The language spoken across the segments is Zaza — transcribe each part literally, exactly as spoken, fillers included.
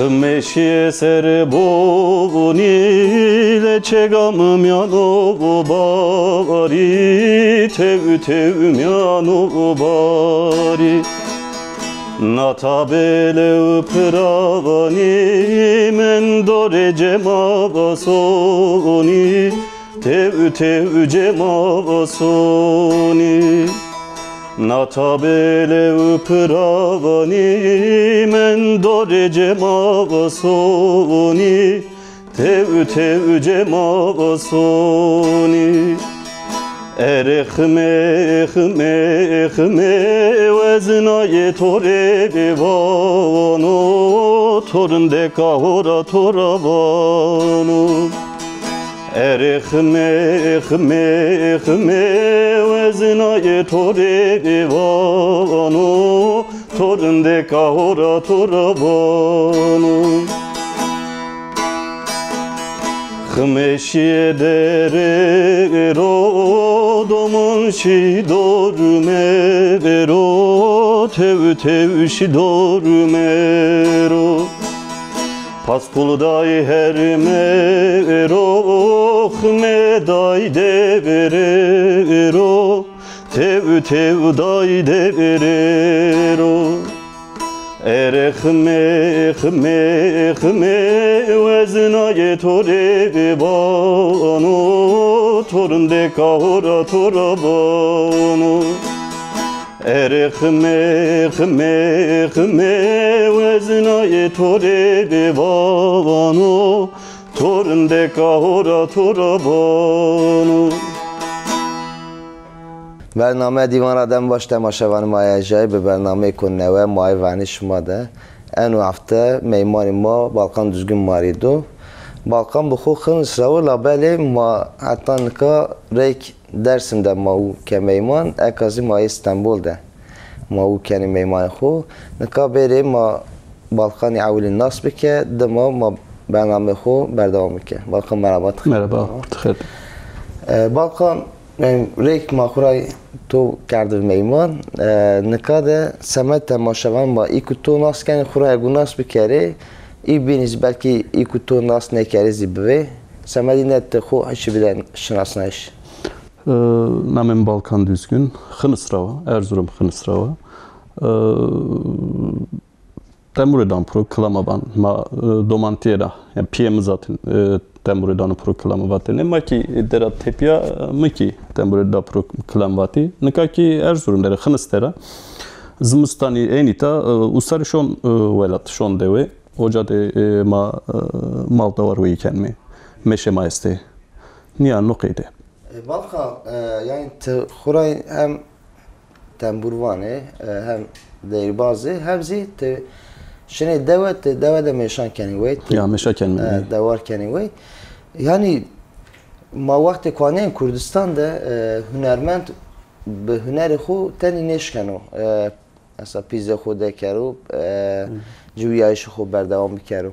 Meşîye ser bonî, leçega mi mîyano barî, tew tew mîyano barî. Na tabele û piranî, mendo rê cema sonî, tew tew cema sonî. Na tabele û piranî, mendo rê cema sonî, tew tew cema sonî. Ere xime, xime, xime, wezinayê to rê bê vano, to rindeka hora to ra vano. Ere xime, xime, xime, wezinayê to rê bê vano, to rindeka hora to ra vano. Xime şîye dere ro, doman şî dorme ro, tew tew şî dorme ro. Paspul day herme ro, xime day devere ro, tew tew day devere ro. Ere xime, xime, xime, wezinayê to rê bê vano, to rindeka hora to ra vano. Ere xime, xime, xime, wezinayê to rê bê vano, to rindeka hora to ra vano. Bername Dîvan ra dem baş temaşevanê ma yê erjayî, bi bernameyêko newe ma yê vernî şima de. Eno hefte meymanê ma Balkan Düzgün ma rê do. Balkan bi xo Xinis ra wo, labelê ma heta nika reyk Dersim de ma û ke meyman, eka zî ma yê Stenbol de ma û kenê meymanê xo. Nika bêrê ma Balkanî ewilî nas bike, dima ma bernameyê xo berdewam bike. Balkan, merhaba. Merhaba, ti xêr. E, Balkan, e, reyk ma xo ra to kerd bi meyman. E, nika de semed temaşevan ma î ku to nas kenê xo ra egu nas bikerê, î bînî zî belkî î ku to nas nêkerê zî bivê. Semedî ne ti xo hişî bide şinasnayîş. E, namê mi Balkan Düzgün, Xinis ra wa, Erzurum Xinis ra wa. E, Tembure dan piro, kilama van. Ma, e, domantîye ra, yanî pîyê mi zaten, e, tembure dano piro, kilama vatêne. Ma kî dera tepîya, e, mi kî tembure da piro, kilam vatî. Nika kî Erzurum der a, Xinis der a. Zimistanî eynî ta, e, usarî şon, e, welat, şon dewe. Oca de, e, ma, e, mal dawar weyî kenîme. Meşe ma estê. Nîya no qeyde. E, Balkan, e, yanî ti xo ra hem tembûrvan ê, e, hem deyrbaz ê, hem zî ti şinê dewe, ti dewe de mêşan kenî wey, ti, ya, mêşa kenîme, e, wey, dewar kenî wey. Yanî ma wextê ku anên Kurdistan de, e, hunermend bi hunerê xo tenê nêşkeno, e, mesela pîzê xo dekero, e, ciwîyayîşê xo berdewam bikero.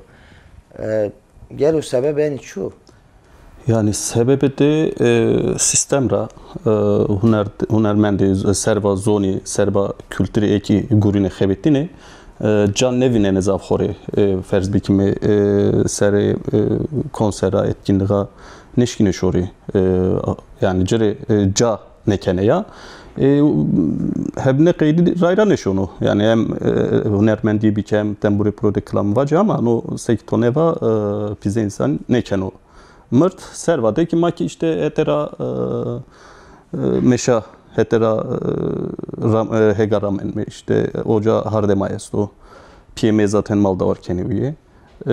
E, Gelo sebebê enî çi yo? Yanî sebebê de, e, sîstem ra, e, huner, hunermendî, serva zonî, serva kulturî ê kî gurînê xebetînê, e, ca nêvînenê zaf xo rê, e, ferz bikîme, e, serê, e, konsera, etkinlîxa nêşkînê şorî, e, yanî ci rê, e, ca nêkenê ya. E, heb nê qeydî rayra nêşono. Yanî hem, e, hunermendîye bî ke hem tembure piro de kilam vacî ama no sey kî to nêva, e, pîzê însan nêkeno mird. Serva de kî ma kî îşte hetê ra, e, e, mêşa hetê ra, e, ram-, e, hêga ramenîme. Îşte oca hardê ma esto. Pîyê mi zaten maldawar kenê wîye. E,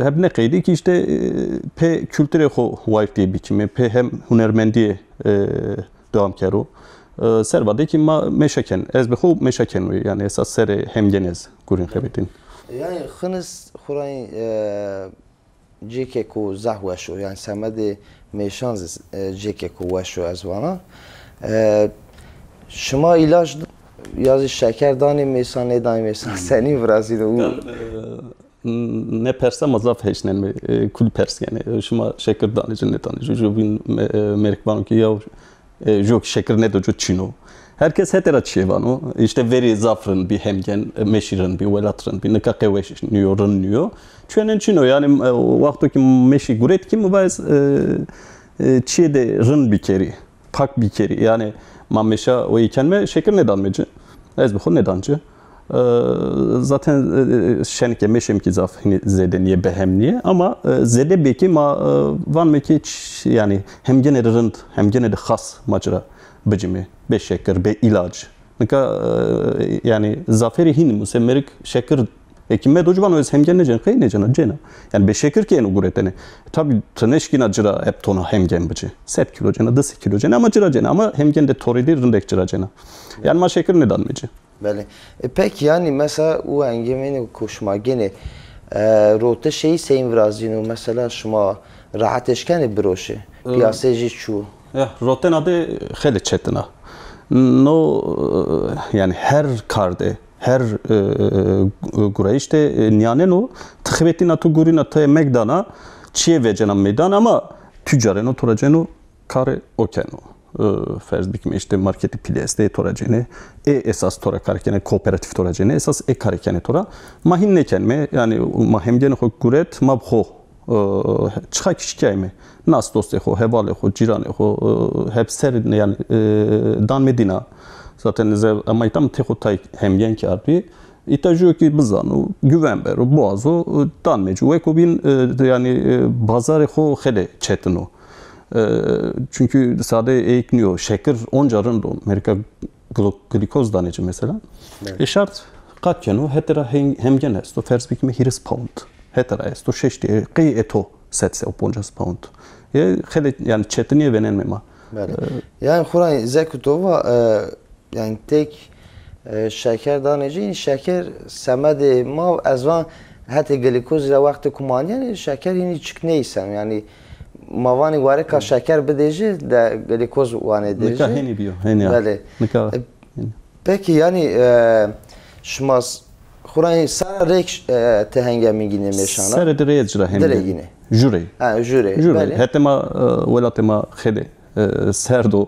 heb nê qeydî kî îşte, e, pê kulturê xo wayîrtîye bikîme, pê hem hunermendîye, e, dewam kero. E, serva de kî ma mêşa ken, ez bi xo mêşa keno, yanî esas serê hemgên ez gurîn xebetîn. Yanî Xinis xo ra, e, cêkêko zaf weş o, yanî semedê mêşan zî, e, cêkêko weş o ez vana. E, şima îlac ya zî şeker danê mêsan, nêdanê mêsan, senîn virazîno? Ya, e, N-, nê persa ma zaf heşnenme, e, kul pers kenê. E, şima şekir danê ci, nêdanê ci, jovîn me-, e, mêrik vano kî ya, e, jo kî şekir nêdo ci çin o. Her kes hetê ra çiyê vano. Îşte verî zaf rind bî, hemgen, meşî rind bî, welat rind bî. Nika qey weş nîyo, rind nîyo. Çuyenên çin o. Yanî, e, wexto ki meşî guret kî, mi va ez, e, e, çiyê de rind bikerî, pak bikerî. Yanî ma meşa weyî kenme, şekir nêdanme ci. Ez bi xo nêdan ci. E, zaten, e, şenike meşê mi kî zaf hinî zêde nîyê, behem nîyê. Ama, e, zêde bê kî ma, e, vanme kî ç-, yanî hemgenê de rind, hemgenê de xas ma ci ra bicime. Bê şekir, bê îlac. Nika, e, yanî zaferî hînî musê merik şekir eki medo ci vano ez hemgen nêcena, qey nêcena, cena. Yanî bê şekir kî êno guretene. Tabî ti nêşkîna ci ra hep tona hemgen bici. Sed kîlo cena, di sed kîlo cena ama ci ra cena. Ama hemgen de torê dî rindek ci ra cena. Yanî ma şekir nêdanme ci. Belê. E, peki, yanî mesela u engemênê ku şima gênê, e, rote şeyî seyîn virazîno, mesela şima rehet eşkenê biroşê, e, piyasê jî çû. Ya, rotena de xeylê çetin a. No, e, yanî her kar de, her, e, e, gurayîş de, e, nîyaneno, ti xebetîna, tu gurîna, ti emek dana, çiyê vecena meydan ama tucar êno, to ra ceno, karê o keno. E, ferz bikîme, îşte marketê pîlî estê, to ra cênê. Ê esas to ra kar kenê, kooperatîf to ra cênê. Esas ê karê kenê to ra. Ma hîn nêkenme, yanî ma hemgenê xo guret, ma bi xo, e, çixa kî şikayme. Nas dostê xo, hevalê xo, cîranê xo, e, hep ser, yanî, e, danme dîna. Zaten ez ema îta mi tê xo tay hemgen kerdbî. Îta jûyo kî bizano, güven bero, biwazo, e, danme ci. Weko bîn, e, yanî, e, bazarê xo xeylê çetin o. E, çunkî sade êyk nîyo, şekir onca rind o. Merika glu-, glîkoz danê ci mesela. Evet. E, şart qat keno, hetê ra hem-, hemgen esto, ferz bikîme hîris pound. Hetê ra esto, şeştî, e, qey eto sed sey û poncas pound. E, xeylê, yanî çetinîye vênenme ma. Belê. E, yanî xo ra zek û to va, e, yanî têk, e, şeker danê ci, yanî şeker semedê ma, ez van hetê glîkozî ra wextê ku ma nîyenê, şeker hînî çik nêyîsen. Yanî ma vanî wareka şeker bidê ci, de glîkoz wanê dê ci. Nika hênî bîyo, hênî ya. Belê. Nika. E, peki, yanî, e, şima s-, xo ra yanî sera rêk, e, ti henge mîngînê mêşana? Serê di rê ci ra henge. Di rê gînê. Jû rê. Ha, jû rê. Jû rê. Belê. Hetê ma, e, welatê ma xeylê e, serd o.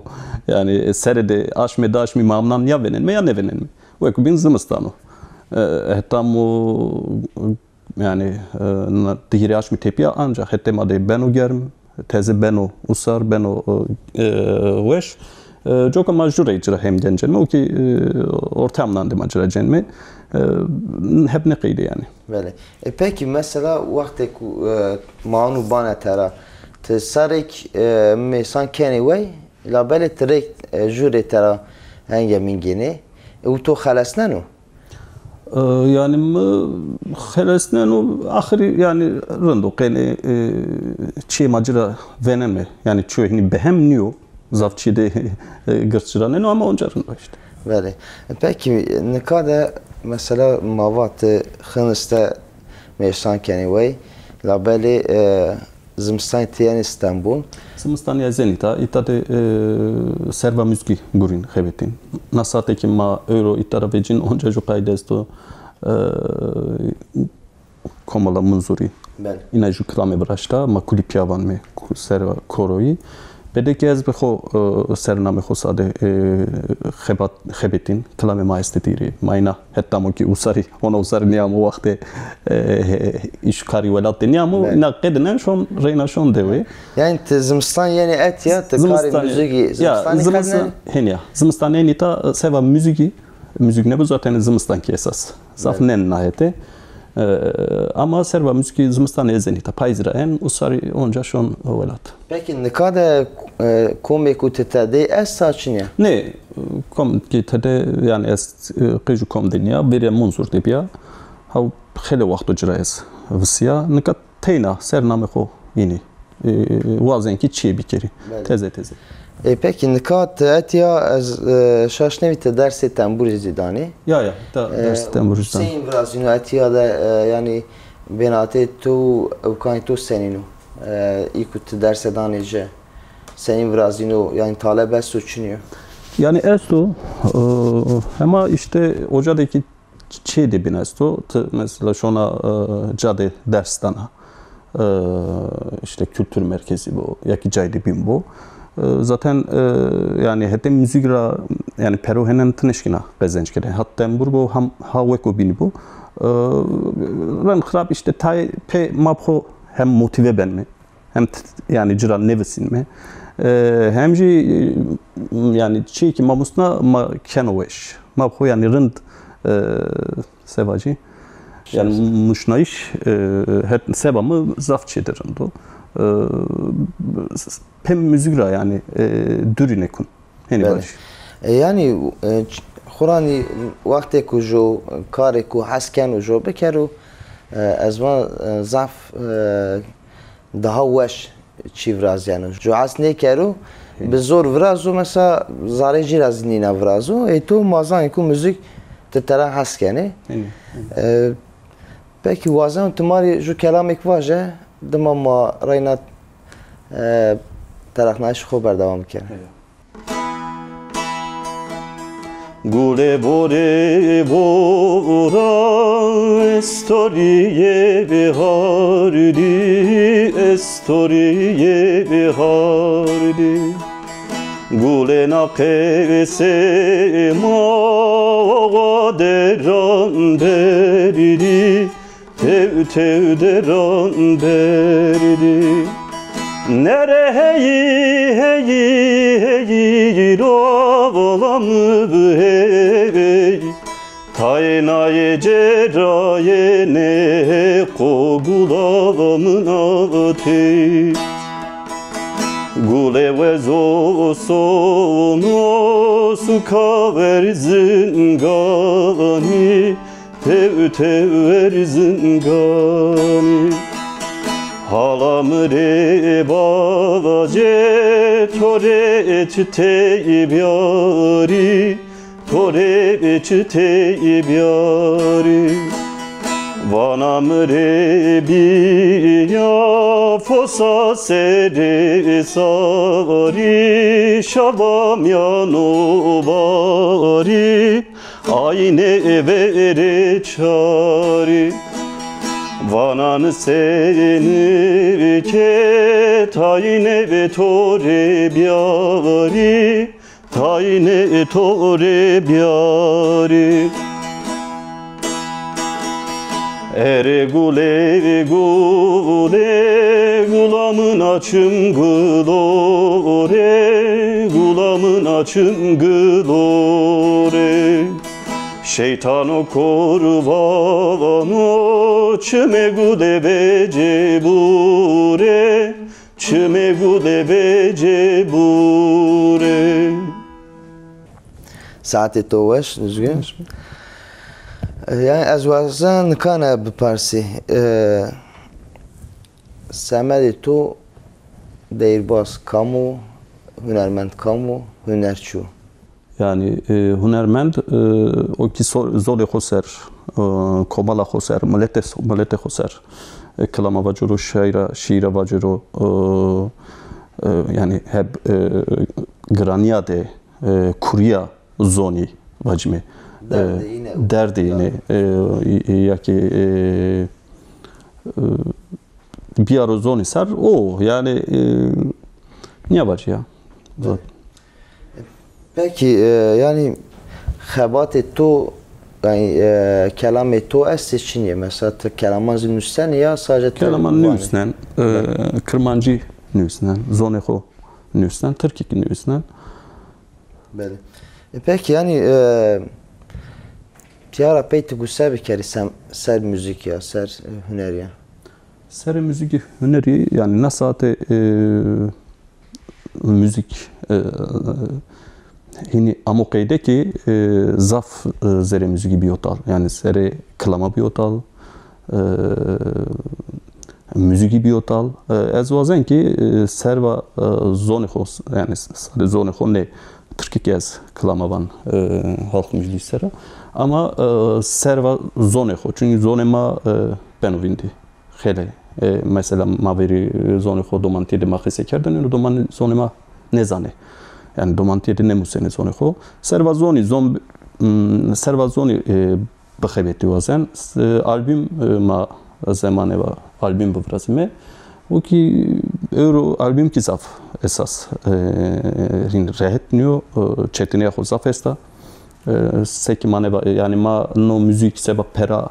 Yanî serê de aşmê diaşmî ma amnan ya vênenme ya nêvênenme. Weko bîn zimistan o. E, heta mo, yanî, e, na, di hîrê aşmî tepîya ancax hetê ma de beno germ, teze beno usar, beno, e, weş. E, coka ma jû rey ci ra hemgen cênme, o kî, e, ortê amnan de ma ci ra cênme. E, hep nê qeydê yanî. Belê. E, peki, mesela, wextê ku, e, ma anu bane tera, ti serêk, e, mêsan kenê wey, labelê ti rêk, e, jû rê tera henge mîngênê, e, û to xelesneno? E, yanî mi xelesneno, axirî, yanî rind o, qenê, e, çiyê ma ci ra vênenme, yanî çiyo hînî behem nîyo. Zaf çî de, e, gird ci ra nêno ama onca rind o îşte. Belê. Pekî, nika de mesela ma va ti Xiniste mêsan kenê wey, labelê, e, zimistanî ti yenê Stenbul. Zimistanî ez ên îta, îta de, e, serva muzgî gurîn xebetîn. Na saate ki ma ewro îta ra vecîn, onca jû qayde esto, e, Komela Munzurî. Belê. Îna jû kilame viraşta, ma kulîpîya vanme, ku-, serva koroyî. Bede ki ez bi xo, e, sernamê xo sade, e, xebat-, xebetîn, kilame ma estê dîrî. Ma îna heta mo ki usarî, ona usarî nîyamo wextê, e, îş karî welat de nîyamo, belê, îna qedînen şon, reyna şon dewê. Yanî ti zimistan yenê etya, ti karê muzîkî, ya, zimistanî zimistan qedînen? Hênî ya. Zimistan ên îta, e, serva muzîkî, muzîk nêbo zaten zimistan ki esas. Zaf, belê, nen na hetê. E, ama serva muzîkî zimistan ez ên îta, payîz ra en, usarî onca şon welat. Pekî nika de, e, komêko ti tede esta çin ya? Nê, kom ki tede, yanî ez, e, qey jû kom de nîya, bêrîya Munzur de bîya. Haw xeylê wexto ci ra ez visîya. Nika teyna ser namê xo înî. E, wazen ki çiyê bikerî. Belê. Teze teze. E, pekî, nika ti etya ez, e, şaş nêbî ti dersê temburî zî danê. Ya, ya, ta, e, dersê temburî zî danê. Seyîn virazîno etya de, e, yanî bênatê to û ewkanê to senîn o? E, î ku ti derse danê ci, senîn virazîno, yanî taleb esto çinî yo? Yanî esto, e, hema îşte oca de ki çê de bîn esto. Ti mesela şona, e, ca de ders dana. E, îşte kültür merkezi bo, ya ki cay de bîn bo. E, zaten, e, yanî hetê muzîk ra, yanî pero hênen ti nêşkîna qezenc kerê. Ha tembur bo, hem ha weko bînî bo. E, rind xirab îşte tayê pê ma bi xo hem motîve benme, hem t-, yanî ci ra nêvisînme. E, hem jî, e, yanî çîyê ke ma musna ma keno weş. Ma bi xo yanî rind, e, se vacî? Yanî nuşnayîş, e, het seba mi zaf çêtir rind o. E, s-, pê muzîk ra yanî, e, dûrî nêkun. Hênî vacî. E, yanî, e, ç-, xo ra nî wextê ku jo karê ku hes keno jo bikero, e, ez van, e, zaf, e, daha weş çî virazîyeno. Ju hes nêkero, bi zor virazo, mesela, zarê jî ra zî nîna virazo. Ê to ma zanê ku muzîk ti tera hes kenê. Hênî, hênî. E, pekî wazeno ti ma rê ju kelamêk vaje, dima ma reyna, e, terexnayîş xo berdewam bikerê. Eyvallah. Gule vore vora, estorîyê bihar dî, estorîyê bihar dî. Gule na qewsê ma owa deran berdî, tew tew deran berdî. Nere heyî, heyî, heyî, ro volam hey. Tayê nayê cêrayê nê qo gula min a tey. Gule wezo sono suka verzinganî, tew tew verzinganî. Hala mi rê vacê to rê çi tey biyarî, to rê çi tey biyarî. Vana mi rê bîya fosa serê sarî, şava mîyano barî, aynê verê çarî. Vana nisêni ke tayne ve to rê biyarî, tayne to rê biyarî. Erê gule, gule, gula min a çim gilo rê, gula min a çim gilo rê. Şeytano korbano çimê gule vecê bure, çimê gule vecê bure. Saetê to weş, Nuzgul. Weş be. E, yanî ez wazen nikane biparsî. E, semedê to deyîrbaz kam o, hunermend kam o, hunerçî yo? Yanî, e, hunermend, e, o kî so-, zolê xo ser, e, komala xo ser, miletê, miletê xo ser, e, kilama vacero, şaîra, şîîra vacero, e, e, yanî heb, e, giranîya de, e, kurîya zonî vacîme. E, derdê îne. Derdê îne, e, ya kî, e, e, biyaro zonî ser o, yanî, e, nîya vacîya. Pekî, e, yanî xebatê to, yanî, e, kelamê to estê çinî yê? Mesela ti kelaman zî nusenê ya sadece ti... Kelaman vanê? Nusnen, e, kirmancî nusnen, zonê xo nusnen, tirkî kî nusnen. Belê. E, pekî, yanî, e, pîya ra pey ti guse bikerî sem-, ser muzîkî ya, ser, e, hunerî ya? Serê muzîkî hunerî, yanî na saete, e, muzîk, e, hînî amo qeyde kî, e, zaf, e, zerê muzîkî bîyo tal. Yanî serê kilama bîyo tal, e, muzîkî bîyo tal. E, ez wazen kî, e, serva, e, zonê xo, yanî sadê zonê xo nê, tirkî kî ez kilama van, e, halk muzîkî sera. Ama, e, serva zonê xo, çunkî zonê ma, e, beno vîndî. Xeylê, e, mesela ma verî zonê xo domantîye de ma qîse kerdêne, ino doman zonê ma nêzanê. Yanî domantîye de nêmusenê zonê xo. Serva zonî, zon, m, serva zonî, e, bixebetî wazen. S-, album, e, ma zemanê va album bivirazîme. O kî Ewro album kî zaf esas, e, hîn rehet nîyo, e, çetinîya xo zaf esta. E, seke ma nêva-, yanî ma no muzîk seba pera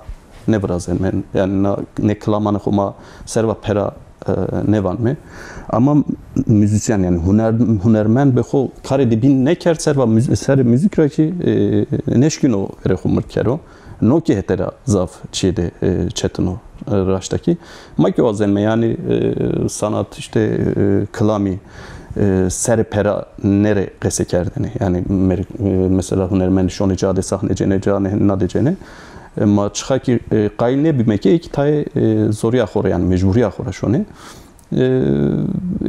nêvirazenme. Yanî na, nê kilamanê xo ma serva pera, e, nêvanme. Ama muzîsyen, yanî huner-, hunermend be xo karê de bîn nêkerd, serva muz-, serê muzîk ra kî, e, nêşkîno verê xo mird kero. No kî hetê ra zaf çîyê de, e, çetin o, e, raşta kî. Ma kî wazenme, yanî, e, sanat, îşte, e, kilamî, e, serê pera nêrê qesekerdene. Yanî mer-, e, mesela hunermendî şonê ca de sahne cêne, ca ne-, na de cêne. E, ma çixa kî, e, qayîl nêbîme kî ê kî tayê, e, zorîya xo ra, yanî mecburîya xo ra şonê. E,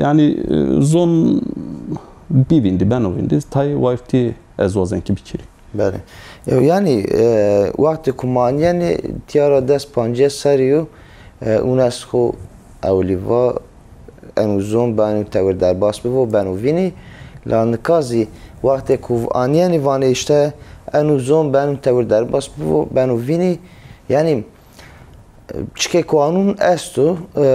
yanî, e, zon bî vîndî, beno vîndî, tayê wayirtî ez wazen kî bikirî. Belê. E, yanî, e, wextê ku ma anîyenê tîya ra des pancês serrî yo, e, UNESCO ewilî va, eno zon beno tewir derbas bivo, beno vînî. La nika zî wextê ku anîyenî vanê îşte eno zon beno tewir derbas bivo, beno vînî. Yanî, e, çikê ku anûn esto, e,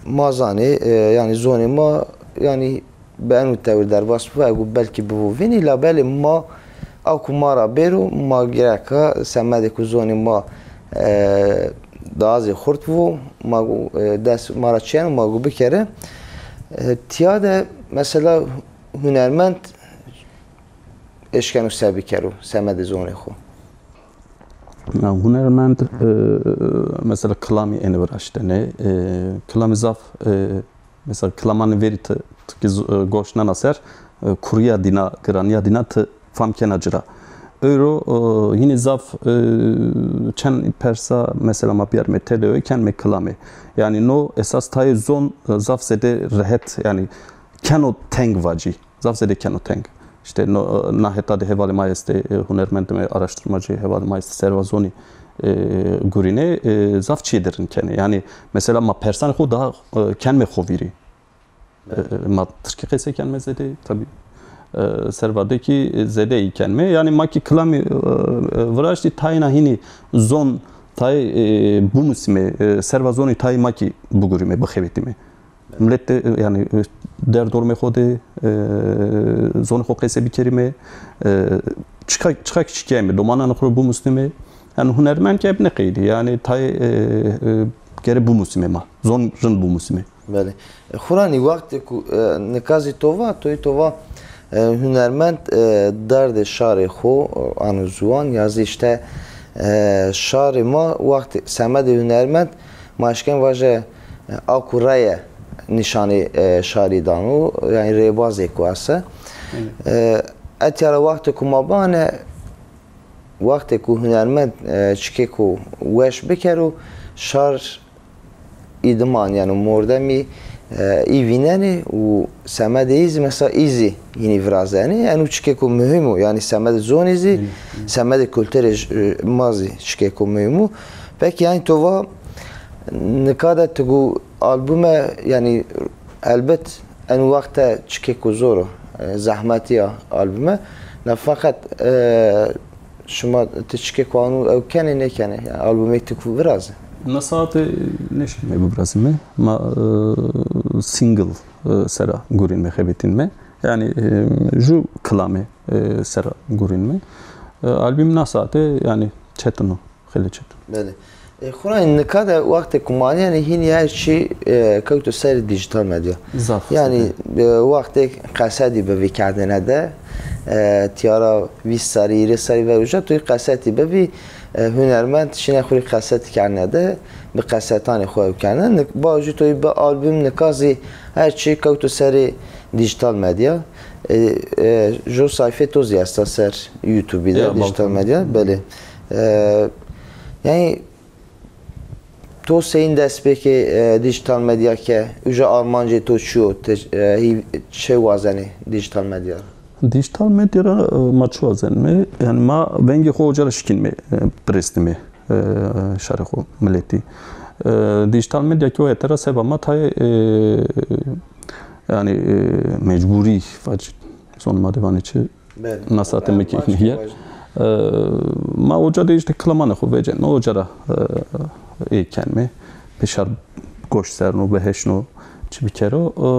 ma zanê, e, yanî zonê ma, yanî bi eno tewir derbas bivo, ego belkî bivo vînî, labelê ma, a ku ma ra bêro, ma gereka semedê ku zonê ma, e, daha zî xurt bivo, ma go, e, dest ma ra çîyeno, ma go bikere. E, tîya de mesela hunermend eşkeno se bikero semedê zonê xo. Ya, hunermend, e, mesela kilamî ênî viraştene, e, kilamî zaf, e, mesela kilamanê verî ti, ti kî z-, e, goş nena ser, e, kurîya dîna, giranîya dîna ti fam kena ci ra. Ewro, e, hînî zaf, e, çend persa mesela ma biyarme tede o kenme kilamê. Yanî no esas tayê zon, e, zaf zêde rehet, yanî keno teng vacî. Zaf zêde keno teng. Îşte no, na heta de hevalê ma estê, e, hunermendê ma, araştirmacî hevalê ma estê serva zonî, e, gurînê, e, zaf çîyê de rind kenê. Yanî mesela ma persanê xo daha, e, kenme xo vîrî. E, ma tirkî qesey kenme zêde, tabî. E, serva de kî, e, zêde ey kenme. Yanî ma kî kilamî, e, e, viraştî tayêna hînî zon tayê, e, bimusîme, e, serva zonî tayê ma kî bigurîme, bixebitîme. Milet de, yanî, derdormê xo de, e, zonê xo qese bikerîme, e, çiqa, çiqa kî çikîyayme, domananê xo ro bimusnîme. Yanî hunermend kî eb nê qeydî. Yanî tayê, e, e, gere bimusîme ma. Zon rind bimusîme. Belê. E, Xuranî, wextê ku, e, nika zî to va, toyî to va, e, hunermend, e, derdê şarê xo, e, ano ziwan, ya zî îşte, e, şarê ma wextê semedê hunermend, ma eşken vaje, e, a ku reye nîşanê, e, şarî dano, yanî rêbazêko ese. Evet. E, etya ra wextê ku ma bane, wextê ku hunermend, e, çikêko weş bikero, şar î diman, yanî mordemî, e, î vînenê û semedê î zî, mesela î zî hînî virazenê. Eno çikêko muhîm o, yanî semedê zonî zî, semedê kulturê j-, ma zî çikêko muhîm o. Pekî yanî to va nika de ti gu albume, yanî elbet eno wext de çikêko zor o, e, zehmetî ya albume. Na feqet, e, şima ti çikêko anû ew kenê nêkenê? Yanî albumêk ti ku virazê? Na saete nêşkîme bivirazîme. Ma, e, single, e, sera gurînme, xebitînme. Yanî, e, ju kilame, e, sera gurînme. E, album na saete, yanî, çetin o. Xeylê çetin. Belê. E, Xuranî, nika de wextê ku ma anîyenê hînî her çî, e, kewto serê dîjîtal medya. Zaf. Yanî, e, wextê qesetî bivî kerdene de, e, tîya ra vîst serrî, hîrê serrî ver uca toyî qesetî bivî, e, hunermend şîne xo rê qesetî kerdene de, bi qesetanê xo ew kerdene. Nik-, bajû toyî bi album nika zî her çî kewto serê dîjîtal medya. E, e, jo sayfê to zî esta ser YouTubeî de, ya, dîjîtal medya. Belê. E, yanî, to seyîn dest pê kê, e, dîjîtal medya ke, uca armancê to çi yo, ti, e, hî-, çi wazenê dîjîtal medya ra? Dîjîtal medya ra, e, ma çi wazenme? Yanî ma vengê xo uca ra şikînme, e, birêsnîme, e, şarê xo, miletî. E, dîjîtal medya kî o hete ra seba ma tayê, e, yanî, e, mecburî vacî, zonê ma de vanê çi, belê, na saete mi kî nîyer. E, ma oca de îşte kilamanê xo vecenme, oca ra, e, ê kenme. Pê şar goş serno, biheşno. çi bikero. E,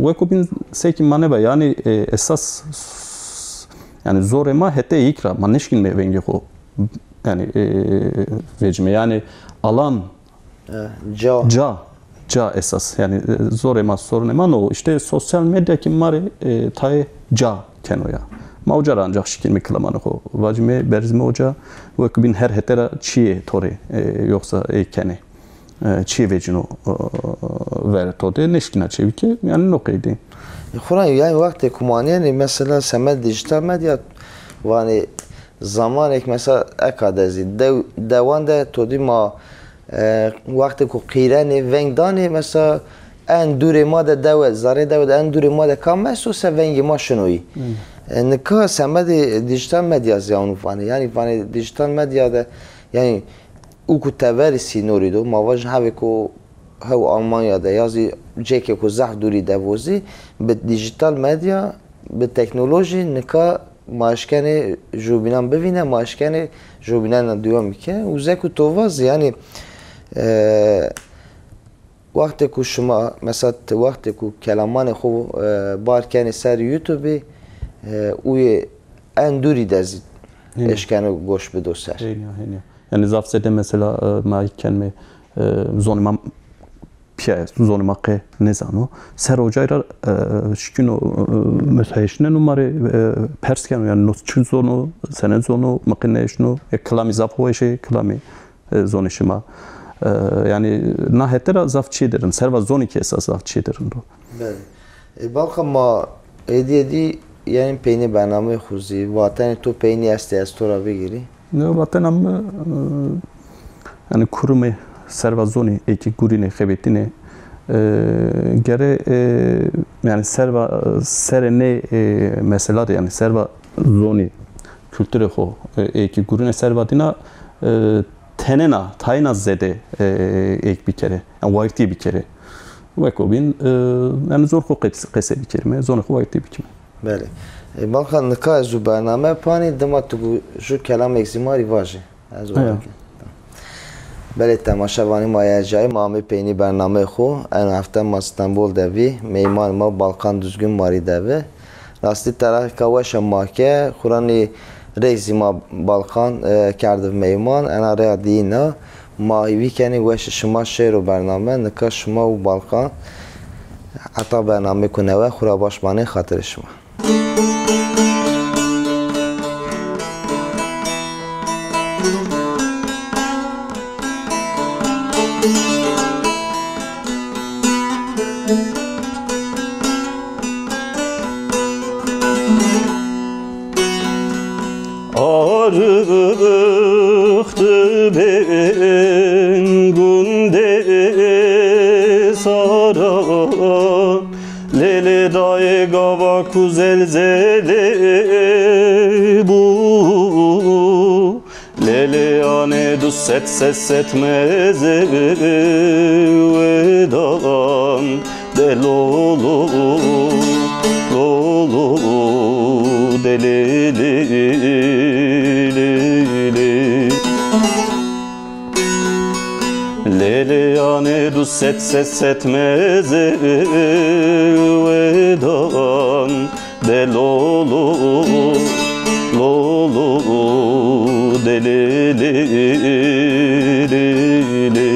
weko bîn sekî ma neba, yanî, e, esas s-, yanî zorê ma hetê yîk ra, ma nêşkînme vengê xo, yanî, e, vecîme. Yanî alan E, ca. Ca, ca esas. Yanî, e, zorê ma, sorunê ma no. Îşte sosyal medya kî ma rê, e, tayê ca keno ya. Ma uca ra ancax şikînme kilamanê xo. Vacîme, berzîme uca, weko bîn her hete ra çîyê to rê, e, yoxsa ey kenê. E, çîyê vecîno, e, verê to de, nêşkîna çê bikê, yanî no qeydî. E, xo ra yanî wextê ku ma nênê, mesela semed dîjîtal medya, vanê zamanêk mesela eka de zî, dew-, dewan de to dî ma, e, wextê ku qîrenê, veng danê, mesela en dûrê ma de dewe, zerrê dewe de en dûrê ma de kam esto se vengê ma şinoyî. Hmm. E, nika semedê dîjîtal medya zî ewnû vanê. Yanî vanê dîjîtal medya de, yanî û ku teverê sînorî do, ma vajin hevêko hew Almanya de ya zî cêkêko zaf dûrî de bo zî, bi dîjîtal medya, bi teknolojî nika ma eşkenê jûbînan bivîne, ma eşkenê jûbînena dewam bike. Û zê ku to va zî, yanî, e, wextê ku şima, mesela ti wextê ku kelamanê xo, e, bar kenê ser YouTubeî, e, ûyê en dûrî de zî Hênî. eşkeno goş bido ser. Hênî ya, hênî ya. Yanî zaf zêde mesela, e, ma kenme, e, zonê ma pîya est, zonê ma qe nêzano. Ser ocay ra, e, şikîno, e, mesela heşneno ma rê, e, pers keno, yanî no çi zon o, sene zon o, mi qe nêheşno, e, kilamî zaf weş ê, kilamî, e, zonê şima. E, yanî na hete ra zaf çîyê de rind, serva zonî kî esas zaf çîyê de rind o. Belê. E, Balkan, ma êdî êdî, yanî peynî bernameyê xo zî, vatenê to peynî estê ez to ra bigîrî? Ne, vatena mi, e, yanî kurumê serva zonî ê kî gurînê, xebetînê, e, gere, e, yanî serva, serê nê, e, mesela de, yanî serva zonî, kulturê xo, e, ê kî gurînê serva dîna, e, tenêna, tayêna zêde, e, êk bikerê, yanî wayîrtî bikerê. Weko bîn, e, yanî zon xo qes-, qesey bikerîme, zonê xo wayîrtî bikîme. Belê. E, Balkan, nika ez zû bername panî, dima tu gu-, ju kelamêk zî ma rî vajî. Ez Aya. Belê, temaşevanî ma yê erjayî, ma amê peynî bernameyê xo. Ena hefte ma Stenbol de vî, meymanê ma Balkan Duzgin ma rî de vi. Rastî teraqîka weş a ma ke, xuranî rey zî ma Balkan, e, kerdiv meyman, ena reya diyîna. Ma hîvî kenî weşê şima şêro bername, nika şima û Balkan heta bernameyêko newe xwu ra baş manê, xatirê şima. Arıxtı ben gundê sara, lele dayê gava ku zelzele bu. Lele anê du set ses set meze wedan de lo lo, lo lo, de le le le le. Lele anê du set ses set meze wedan de lo lo, lo lo, de le le le le.